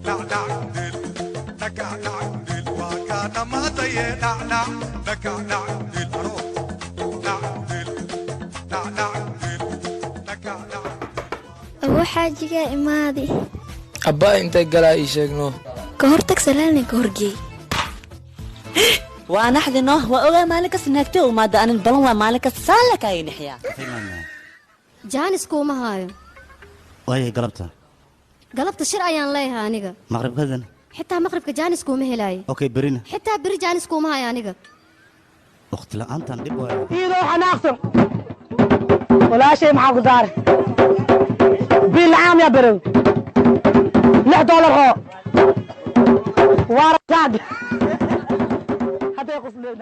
Dhacdhac dil dhakacdhac dil waa kaa dhammaataye dhacdhac dhakacdhac dil aro dhac dil dhacdhac dil dhakacdhac. Awo, xaajigaa imaadi. Abbaa, intay galaa ii sheegno. Ka hortag salaalna ka horgeey. Waa naxdino, waa ogaa maalin kasta naagtay umaada anin balan, waa maalin kasta saan la kaaya nixiyaa. Jaanis kuuma haayo. Waayay, galabta? Galabta shir ayaan leeyahay aniga. Maqribkadan? Xitaa maqribka jaanis kuuma helaayo. Okay, berina? Xitaa beri jaanis kuuma hayo aniga. Waqti la'aantan dhib waayo. Iyadoo xanaaqsan walaashay, maxaa ku daare? Biil la'aan yaa berow $6 oo waarasaad hadday qusleen.